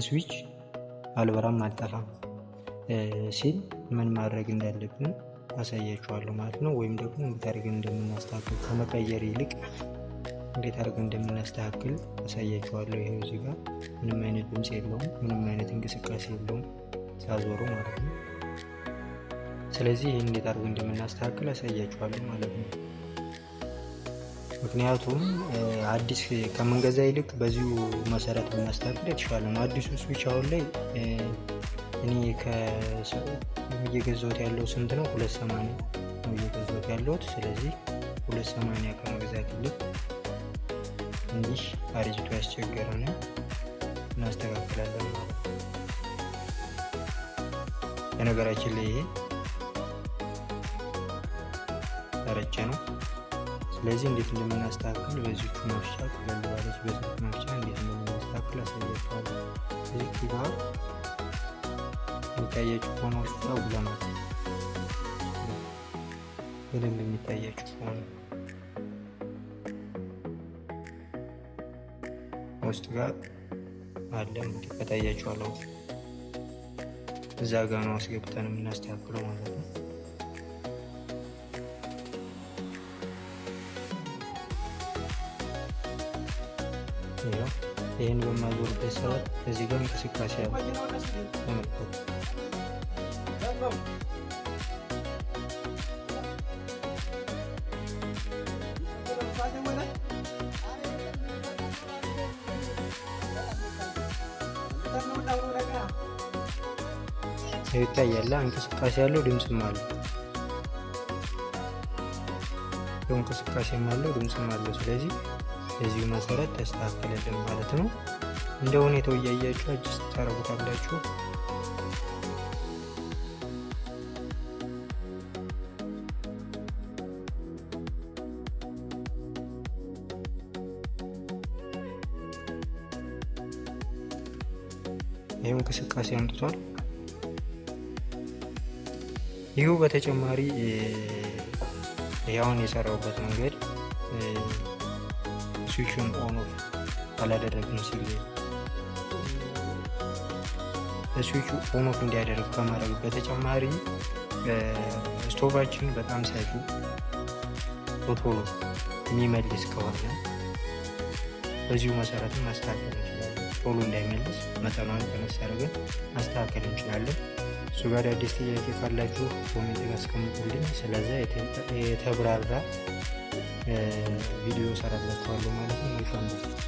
ስዊች አልበራም አልጠፋም ሲል ምን ማድረግ እንዳለብን አሳያችኋለሁ ማለት ነው። ወይም ደግሞ እንዴት አድርገን እንደምናስተካክል፣ ከመቀየር ይልቅ እንዴት አድርገን እንደምናስተካክል አሳያችኋለሁ። ይሄው እዚህ ጋር ምንም አይነት ድምፅ የለውም፣ ምንም አይነት እንቅስቃሴ የለውም ሳዞረው ማለት ነው። ስለዚህ ይህን እንዴት አድርገን እንደምናስተካክል አሳያችኋለሁ ማለት ነው። ምክንያቱም አዲስ ከምንገዛ ይልቅ በዚሁ መሰረት ብናስተካክል የተሻለ ነው። አዲሱ ስዊች አሁን ላይ እኔ እየገዛሁት ያለው ስንት ነው? 280 ነው እየገዛሁት ያለሁት። ስለዚህ 280 ከመግዛት ይልቅ እንዲህ አርጅቶ ያስቸገረን እናስተካክላለን ማለት ነው። በነገራችን ላይ ይሄ ያረጀ ነው። ስለዚህ እንዴት እንደምናስተካክል በዚቹ መፍቻ፣ ቀለል ባለች በስልክ መፍቻ እንዴት እንደምናስተካክል አሳያችኋለሁ። እዚቹ ጋር የሚታያችሁ ከሆነ ውስጥ ብለናል። በደንብ የሚታያችሁ ከሆነ ውስጥ ጋር አለ፣ ከታያችኋለሁ። እዛ ጋር ነው አስገብተን የምናስተካክለው ማለት ነው። ይህን በማዞርበት ሰዓት እዚህ ጋር እንቅስቃሴ አለ። ተመልከቱ። ይታያል፣ እንቅስቃሴ ያለው ድምፅም አለው። እንቅስቃሴም አለው፣ ድምፅም አለው። ስለዚህ በዚሁ መሰረት ተስተካከለልን ማለት ነው። እንደ ሁኔታው እያያችሁ adjust ታደርጉታላችሁ። ይህ እንቅስቃሴ አምጥቷል። ይሁ በተጨማሪ አሁን የሰራውበት መንገድ switch ኡን on off አላደረግም ሲል switch ኡ on off እንዲያደርግ ከማድረግ በተጨማሪ ስቶቫችን በጣም ሳይፍል ቶሎ የሚመልስ ከሆነ በዚሁ መሰረትም ማስተካከል እንችላለን። ቶሎ እንዳይመልስ መጠኗን ቀነስ አድርገን ማስተካከል እንችላለን። እሱ ጋር አዲስ ጥያቄ ካላችሁ comment አስቀምጡልኝ። ስለዛ የተብራራ ቪዲዮ ሰራላችኋለሁ ማለት ነው። መልካም ነው።